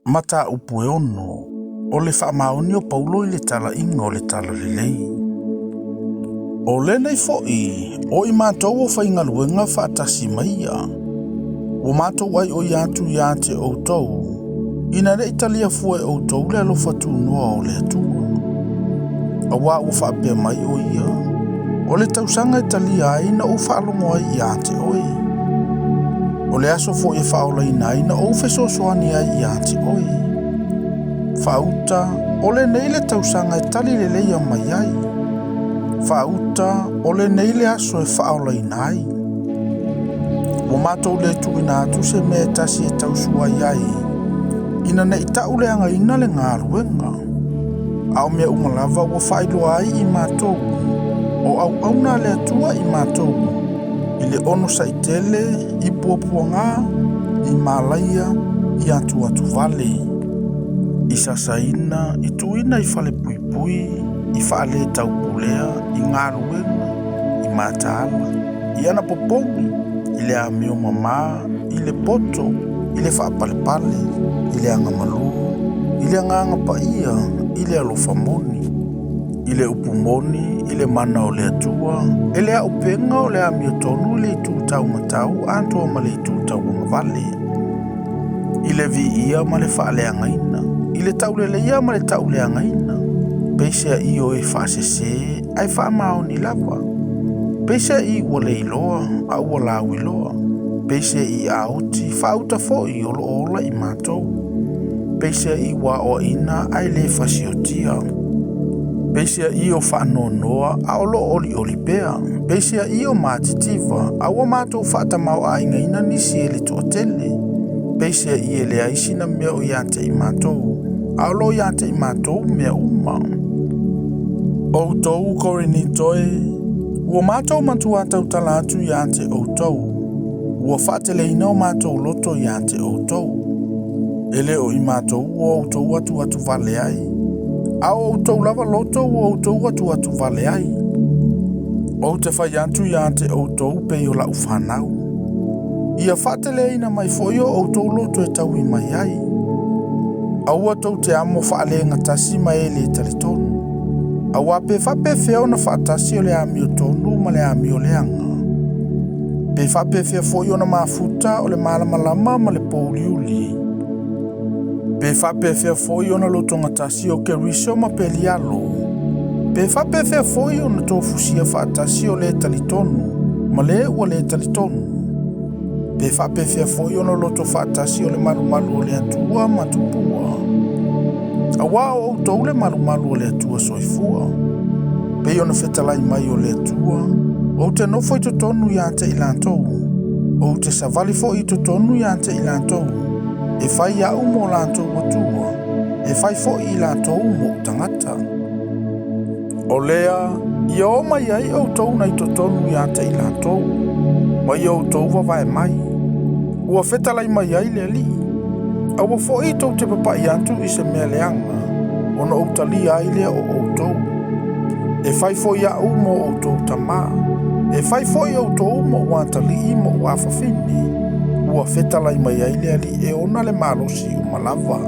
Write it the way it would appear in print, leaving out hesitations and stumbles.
Mataupu e 6, o le faamaoni o Paulo i le talaiga o le Talalelei. O lenei foi, o i matou o faigaluega faatasi ma ia, ua matou aioia atu ia te outou, ina ne i talia fua e outou le alofa tunoa o le Atua. Auā ua faapea mai o ia, o le tausaga e talia ai na ou faalogo ai ia te oe. O le aso foi e faaolaina ai na ou fesoasoani ai ia te oe. Faauta, o lenei le tausaga e tali leleia mai ai. Faauta, o lenei le aso e faaolaina ai. Ua matou le tuuina atu se mea e tasi e tausuai ai, ina ne i tauleagaina le galuega. A o mea uma lava ua faailoa ai i matou, o auauna a le Atua i matou, i le onosai tele, i puapuaga, i malaia, i atuatuvale, i sasaina, i tuuina i falepuipui, i faaletaupulea, i galuega, i mataala, i anapopogi, i le amio mamā, i le poto, i le faapalepale, i le agamalu, i le agaga paia, i le alofa moni, i le upu moni, i le mana o le Atua, e le auupega o le amiotonu i le itu taumatau atoa ma le itu tauagavale, i le viia ma le faaleagaina, i le tauleleia ma le tauleagaina, peiseai o e faasese ae faamaoni lava, peiseai ua le iloa a ua lauiloa, peiseai a oti faauta foi o loo ola i matou, peiseai ua aoaina ae le fasiotia, peiseai o faanoanoa a o loo olioli pea, peiseai o matitiva a ua matou faatamaoaigaina nisi e le toatele, peiseai e leai sina mea o ia te i matou, a o loo ia te i matou mea uma. Outou Korinito e, ua matou matua tautala atu ia te outou, ua faateleina o matou loto ia te outou. E le o i matou ua outou atuatuvale ai, a o outou lava loto ua outou atuatuvale ai. Ou te fai atu ia te outou pei o lau fanau. Ia faateleina mai foi o outou loto e taui mai ai. Aua tou te amo faalegatasi ma e le talitonu. Auā pe faapefea ona faatasi o le amiotonu ma le amioleaga. Pe faapefea foi ona mafuta o le malamalama ma le pouliuli. Pe faapefea foi ona lotogatasi o Keriso ma Pelialo. Pe faapefea foi ona tofusia faatasi o le talitonu ma le ua le talitonu. Pe faapefea foi ona loto faatasi o le malumalu o le Atua ma tupua. Auā o outou le malumalu o le Atua soifua. Pei ona fetalai mai o le Atua, ou te nofo i totonu ia te i latou, ou te savali foi i totonu ia te i latou, e fai au mo latou Atua, e fai foi i latou mo'u tagata. O lea, ia o mai ai outou nai totonu ia te i latou, ma ia outou vavae mai. Ua fetalai mai ai le Alii. Aua foi tou te papai atu i se mea leaga, ona ou talia ai lea o outou. E fai foi au mo outou tamā, e fai foi outou mo'u atalii mo'u afafine. Ua fetalai mai ai le Alii e ona le malosi uma lava.